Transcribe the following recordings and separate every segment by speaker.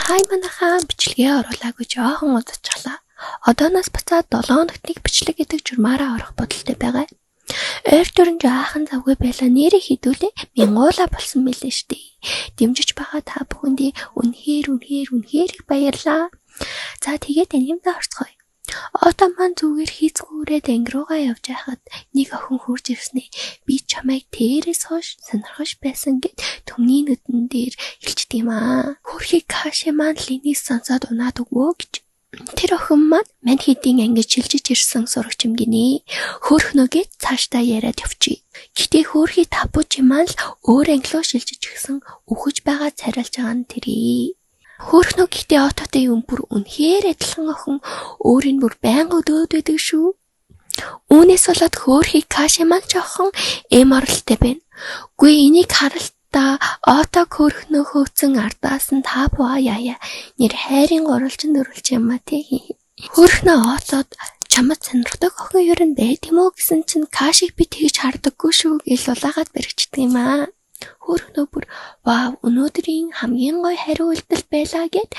Speaker 1: Хай манайхаа бичлэгээ оруулаагүй жоохон удажглаа. Одооноос буцаад 7 хоногт нэг бичлэг гэдэг журмаараа орох бодолтой байгаа. Ойр дөрөн жаахан завгүй байлаа, нэрээ хідүүлээ мянгуула болсон мэлээ штэ. Дэмжиж байгаа та бүхэндээ үнэхээр үнэхээр үнэхээр их баярлаа. За, тэгээд танхимдаа орцгоё. Одоо маань зүгээр хийцгүүрээ анги руугаа явж байхад нэг охин хурж ирснээ би чамайг тэрээс хойш сонирхож байсан гэд түмний нүдэн дээр хэлчихдээ юм аа. Хөрхий Каши маань л энийг сонсоод унаад өгвөө гэж. Тэр охин маань мань хэдийн ангид шилжиж ирсэн сурагч юм гинэ. Хөөхнөө гэж цаашдаа яриад явчих. Гэтэ хөөхий Табужи маань л өөр анги руу шилжиж гисэн үхэж байгаа царайлж байгаа нь тэрээ. Хөөхнөө гэхдээ Ототой юм бүр үнэхээр адилхан охин өөрийг бүр байнга өдөөд байдаг шүү. Үүнээс болоод хөөхий Каши маань жоохон эм оролттой байна. Гүй энийг харалтаа Ото хөөхнөө хөөцөн ардаас нь та буа яая. Нэр хайрын гурвалжин дөрвөлж юм а тий. Хөөхнөө Отод чамд сонирхдаг охин ер нь байд юм уу гэсэн чинь Кашиг би тэгж хардаггүй шүү гэж улаагаад баригчдаг юм аа. Хөөхнөө бүр вау, өнөөдрийн хамгийн гоё хариу үйлдэл байлаа гэд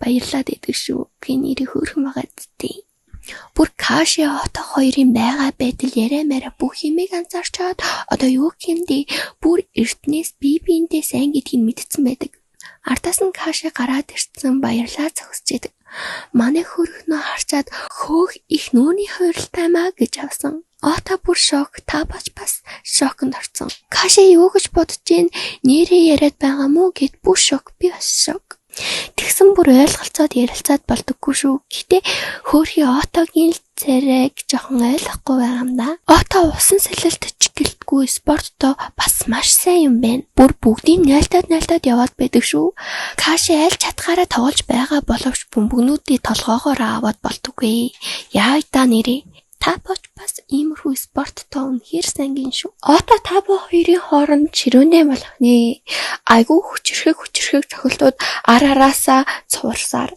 Speaker 1: баярлаад идэг шүү. Би нэрийг хөөрхөн байгаа зү. Бүр Каши Ото хоёрын байгаа байдал яриа мараа бүх юмыг анзаарчаад одоо юу гэмдэ бүр эртнээс бие биендээ сайн гэдгийг мэдсэн байдаг. Ардаас нь Каши гараад ирсэн баярлаа зогсож идэг. Манай хөрхнөө харчаад хөөх их нүүрний хувиралтай маа гэж авсан. Ото бүр шок, та бач бас шоконд орсон. Каши юу гэж бодож гин, нэрээ яриад байгаа мó гэд бүр шок, би бас шок. Тэгсэн бүр ойлголцоод ярилцаад болдоггүй шүү. Гэтэ хөөрхий Отогийн л царайг жоохон ойлгохгүй байгаа юм да. Ото усан сэлэлт чиглэлтгүй спорттой бас маш сайн юм байна. Бүр бүгдийг найлтаад найлтаад яваад байдаг шүү. Каши аль чадхаараа тоглож байгаа боловч бөмбөгнүүдийг толгоогоор аваад болдоггүй. Яа та нэрээ. Та боч бас иймэрхүү спорттой үнэхээр сайн гин шүү. Ото Табу хоёрын хооронд ширүүнээ болох нэ. Айгүй хүчрхэг хүчрхэг цохилтууд ар араасаа цуварсаар.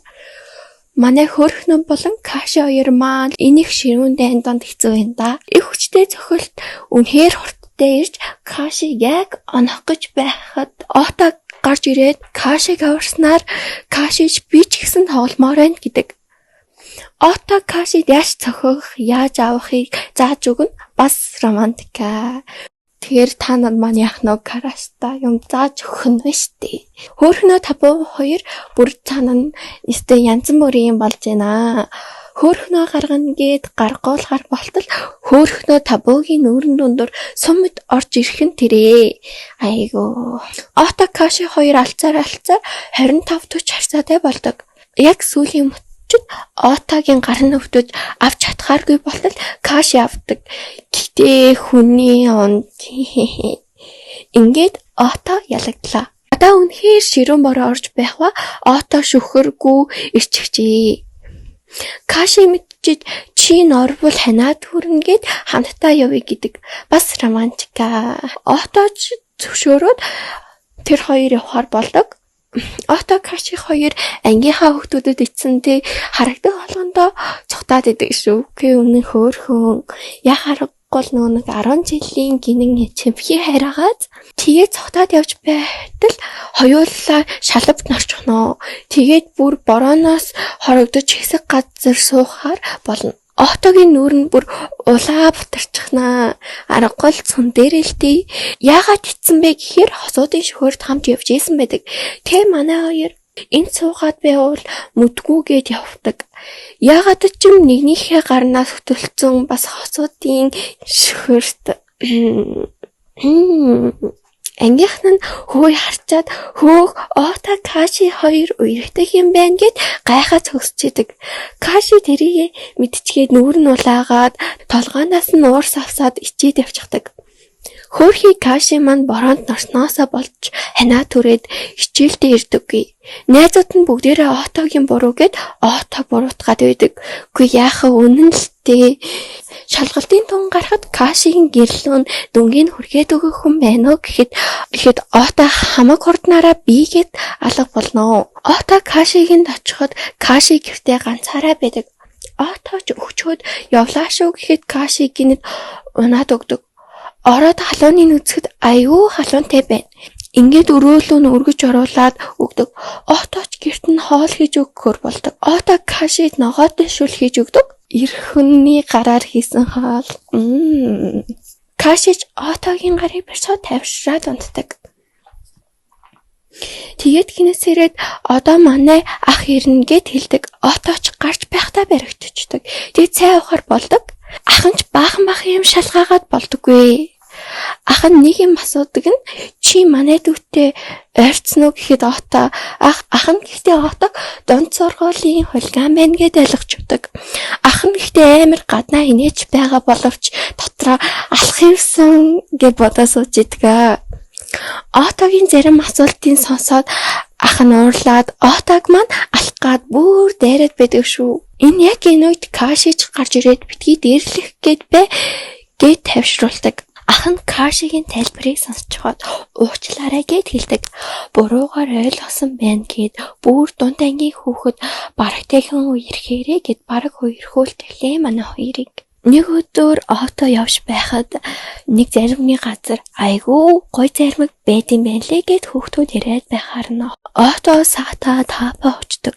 Speaker 1: Манай хөөрхнөө болон Каши хоёр маань энийг ширүүн дайн донд хэцүү юм да. Их хүчтэй цохилт үнэхээр хурдтай ирж Каши яг онох гэж байхад Ото гарч ирээд Кашиг аварснаар Кашиж би ч гэсэн тогломоор байна гэдэг. Ото Кашид яаж цохих, яаж авахыг зааж өгнө. Бас романтика. Тэгэхээр та нар маань яах нь crush тай юм зааж өгөх нь байна штэ. Хөөхнөө Табу хоёр бүр цаана нь нистэй янз бүрийн юм болж байна. Хөөхнөө гаргана гэд гаргуулахар болтол хөөхнөө Табугийн нүүрэн дундуур сум мэт орж ирэх нь тэрээ. Айгуу. Ото Каши хоёр алцаар алцаар 25 40 харьцаатай болдог. Яг сүүлийн мөчөд Отогийн гар нь өвдөж авч чадхааргүй болтол Каши авдаг. Гэтэ хүний онд ингээд Ото ялагдлаа. Одоо үнэхээр ширүүн бороо орж байх ба Ото шүхэргүй ирчихжээ. Каши мэдчихэд чи норвол ханаад хүрнэ гэд хамтдаа явъя гэдэг. Бас романтика. Оточ зөвшөөрөөд тэр хоёр явхаар болдог. Ото Каши хоёр ангийнхаа хүүхдүүдэд ицсэн тэ харагдах болгондоо цухтаад идэг шүү. Гэ үнэн хөөхөн. Яг харахгүй л нөгөө нэг 10 жилийн гинэн чимхи хайраагааз тэгээд цухтаад явж байтал хоёулаа шалавт норчихно. Тэгээд бүр борооноос хорогдож хэсэг газар суухаар болно. Отогийн нүүр нь бүр улаа бутарчихнаа. Аргагүй л цун дээрээ л тий. Яагаад итсэн бэ гэхээр хосуудын шөхөрт хамт явж исэн байдаг. Тэ манай хоёр энд суугаад байвал мүдгүүгээд явдаг. Яагаад ч юм нэгнийхээ гарнаас хөтөлцөн бас хосуудын шөхөрт ангийнх нь хөөе харчаад хөөх Ото Каши хоёр үерхдэг юм байна гэд гайхаад зогсож идэг. Каши тэрийг мэдчихэд нүүр нь улаагаад толгооноос нь уур савсаад ичээд явчихдаг. Хөөрхий Каши маань бороонд норсноосоо болж ханаа түрээд хичээлдээ ирдэггүй. Найзууд нь бүгдээрээ Отогийн буруу гэд Ото буруутгаад байдаг. Үгүй яахав, үнэн л дээ. Шалгалтын тун гарахад Кашигийн гэрлүүн дүнгийг хүргээд өгөх хүн байна уу гэхэд гэхэд Ото хамаг хурднаараа бигээд алга болно. Ото Кашигийн очиход Каши гэртээ ганцаараа байдаг. Ото ч өгчөөд явлаа шүү гэхэд Каши гинэд унаад өгдөг. Ороод халууныг үзэхэд аюу халуунтай байна. Ингээд өрөөлөө нь өргөж оруулаад өгдөг. Отооч гэрт нь хоол хийж өгөхөөр болдог. Ото Кашид ногоотой шүл хийж өгдөг. Эрхөнний гараар хийсэн хоол. Кашич Отогийн гарыг барьцаа тайвшраад унтдаг. Тэгээд гинэс ирээд одоо манай ах ирнэ гэд хэлдэг. Отооч гарч байхдаа баригдчихдаг. Тэгээд цай уухаар болдог. Ах нь ч баахан баахан юм шалгаагаад болдоггүй. Ах нь нэг юм асуудаг нь чи манай дүүтэй ойрцсон уу гэхэд Ото ах нь гэхдээ Отог дунд сургуулийн хулиган байна гэд ойлгочдөг. Ах нь гэхдээ амар гаднаа инээж байгаа боловч дотроо алах юмсан гэж бодоо сууж идэг. Отогийн зарим асуултыг сонсоод ах нь уурлаад Отог маань алах гад бүр дайраад байдаг шүү. Энэ яг энэ үед Кашич гарч ирээд битгий дээрлэх гээд бай гэд тайвшруулдаг. Ах нь Кашигийн тайлбарыг сонсчхоод уучлаарай гэд хэлдэг. Буруугаар ойлгосон байна гэд бүр дунд ангийн хүүхэд барагтайхан үерхээрээ гэд бараг үерхүүлтэглээ манай хоёрыг. Нэг өдөр Ото явж байхад нэг заримны газар айгүй гой заримг байд юм байна лээ гэд хүүхдүүд яриад байхаар нь Ото Сата Тапа очдог.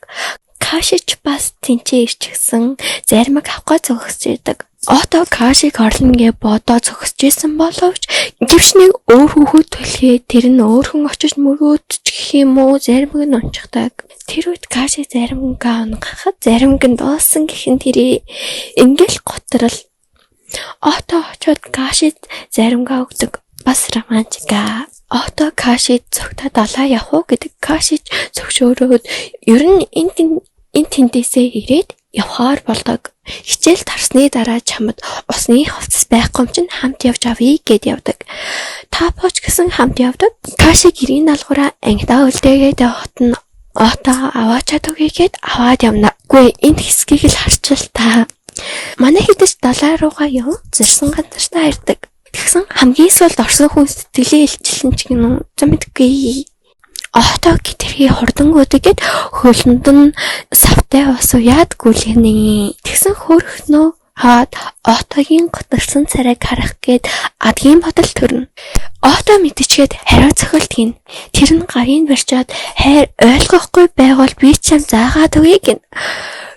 Speaker 1: Кашич бас тэнцээ ирчихсэн заримг авах гэж зогсож идэг. Ото Кашиг орлоно гэж бодоо зогсож исэн боловч гэвч нэг өөр хүүхэд түлхээ тэр нь өөрхөн очиж мөргөөд ч гэх юм уу заримг нь унчихдаг. Тэр үед Каши заримгаа унгахад заримг нь дууссан гэх нь тэрий ингээл готрол. Ото очоод Кашид заримгаа өгдөг. Бас романтика. Ото Кашид цогта далаа явах уу гэдэг Кашич зөвшөөрөөд ер нь энэ тэндээсээ ирээд явхаар болдог. Хичээл тарсны дараа чамд усны хувцас байхгүй юм чинь хамт явж авъя гэд явдаг. Тапоч гэсэн хамт явдаг. Каши гэрийн даалгавраа ангидаа үлдээгээд явахад нь Ото аваачаад өгье гэд аваад явна. Үгүй энэ хэсгийг л харчил та. Манай хэдэж далай руугаа яв зорьсон газартаа ирдэг. Тэгсэн хамгийн сүүлд орсон хүн сэтгэлээ илчилсэн ч гинүү. За мэдгүй. Ото гитэрхий хурдан гүдөг гэд хөлөнд нь савтай ус уяад гүлгэнэ. Тэгсэн хөөрхнөө хаад Отогийн готарсан царайг харах гээд адгийн бодол төрнө. Ото мэдчихээд хариу цохилт хийнэ. Тэр нь гарыг барьчаад хайр ойлгохгүй байвал би чам заагаад өгье гэнэ.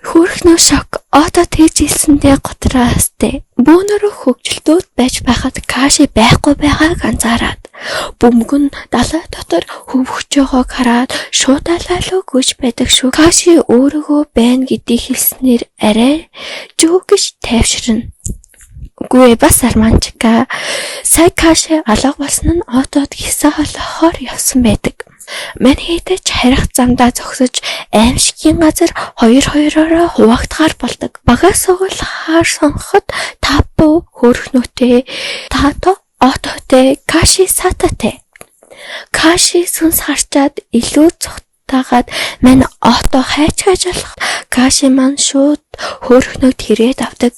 Speaker 1: Хөөрхнөө шок Ото тэгж хэлсэндээ готраастай. Бөөнөрөө хөгжилтүүд байж байхад Каши байхгүй байгааг анзаараад бөмбөг нь далай дотор хөвгөж байгааг хараад шууд далай руу гүйж байдаг шүү. Каши өөрөөгөө байна гэдгийг хэлснээр арай жөөгөж тайвширна. Үгүй бас романтика. Сая Каши алга болсон нь Отод гисэн холоохоор явсан байдаг. Мань хэдэж харих замдаа зогсож аимшигын газар хоёр хоёроороо хуваагдахаар болдог. Багаас сугалахаар сонгоход Тапу хөөрхнөөтэй, Тато Ототой, Каши Сататай. Каши сүнс харчаад илүү цухтаагаад мань Ото хайч хайж болох Каши маань шууд хөөрхнөөд хэрээд авдаг.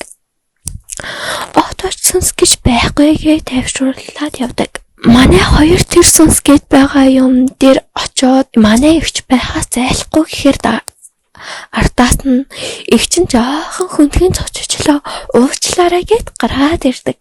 Speaker 1: Оточ сүнс гэж байхгүйгээ тайвшруулаад явдаг. Манай хоёр тэр сүнс гэд байгаа юм дээр очоод манай эгч байхаас зайлахгүй гэхээр ардаас нь эгч нь жоохон хүндхэн цоччлоо уучлаарай гэд гараад ирдэг.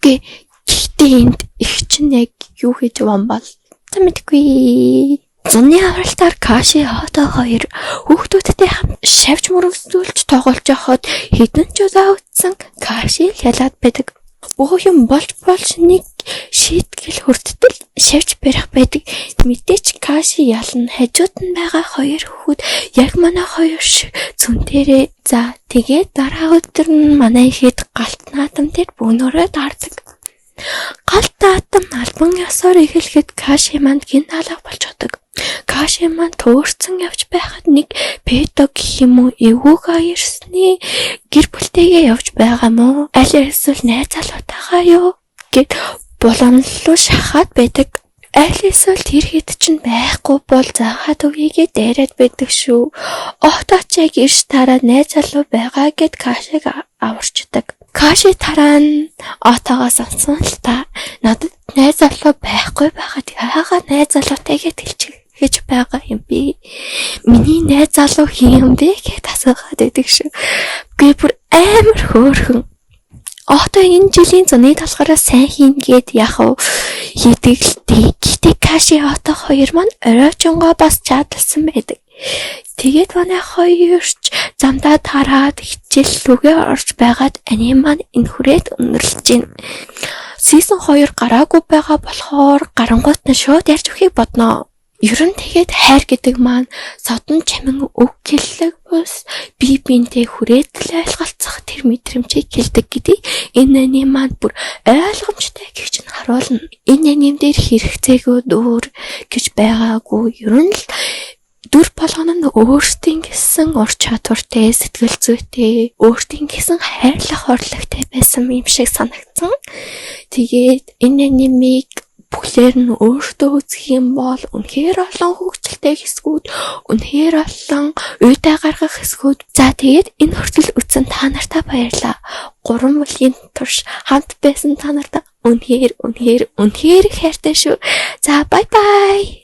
Speaker 1: Гэхдээ энд эгч нь яг юу хийж явсан бол за мэдгүй. Зуны авралтаар Каши Ото хоёр хүүхдүүдтэй хамт шавж мөрөмсүүлж тоглож байхад хэдэн ч удаа үтсэн Каши л ялаад байдаг. Бүх юм болж болж нэг шийтгэл хүртэл шавж барих байдаг. Мэдээч Каши ялна. Хажууд нь байгаа хоёр хүүхэд яг манай хоёр шиг цүнтэрээ. За тэгээд дараа өдөр нь манай ихэд галт наадам дээр бөөнөрөө даардаг. Галт наадам албан ёсоор эхлэхэд Каши манд гин алга болчихдог. Каши маань төөрцөн явж байхад нэг педо гэх юм уу эвгүүг аярсны гэр бүлтэйгээ явж байгаа мó? Аль эсвэл найз залуутайгаа юу гэд буланлуу шахаад байдаг. Аль эсвэл тэр хэд чинь байхгүй бол заагаад өгье дайраад байдаг шүү. Отооч яг ирж тараа найз залуу байгаа гэд Кашиг аварчдаг. Каши тараа нь Отоогоо сонсон л та. Надад найз залуу байхгүй байхад яагаад найз залуутай гэд хэлчих байгаа юм бэ? Миний найз залуу хин юм бэ гэд асуугаад байдаг шүү. Гэ бүр амар хөөрхөн. Одоо энэ жилийн зуны толгоороо сайн хийн гээд яах вэ хийдэг л дээ. Гэхдээ Каши Ото хоёр маань оройчонгоо бас чадалсан байдаг. Тэгээд манай хоёрч замдаа тараад хичээл лүүгээ орж байгаад аним маань энэ хүрээд өндөрлөж байна. Season 2 гараагүй байгаа болохоор гарангуут нь шууд ярьж өгөхийг бодноо. Ер нь тэгээд хайр гэдэг маань содон чамин үг хэллэг бус бие биентэй хүрээтэл ойлголцох тэр мэдрэмжийг хэлдэг гэдгийг энэ аним маань бүр ойлгомжтой гэж нь харуулна. Энэ аним дээр хэрэгцээгүй дүр гэж байгаагүй. Ер нь л дүр болгоно нь өөрсдийн гэсэн ур чадвартай, сэтгэл зүйтэй, өөрсдийн гэсэн хайрлах орлоготой байсан юм шиг санагдсан. Тэгээд энэ анимыг бүхлээр нь өөртөө үзэх юм бол үнэхээр олон хөгжилтэй хэсгүүд, үнэхээр олон уйдаа гаргах хэсгүүд. За, тэгээд энэ хүртэл үзсэн та нартаа баярлалаа. 3 бүлгийн турш хамт байсан та нартаа үнэхээр, үнэхээр, үнэхээр их хайртай шүү. За, bye bye.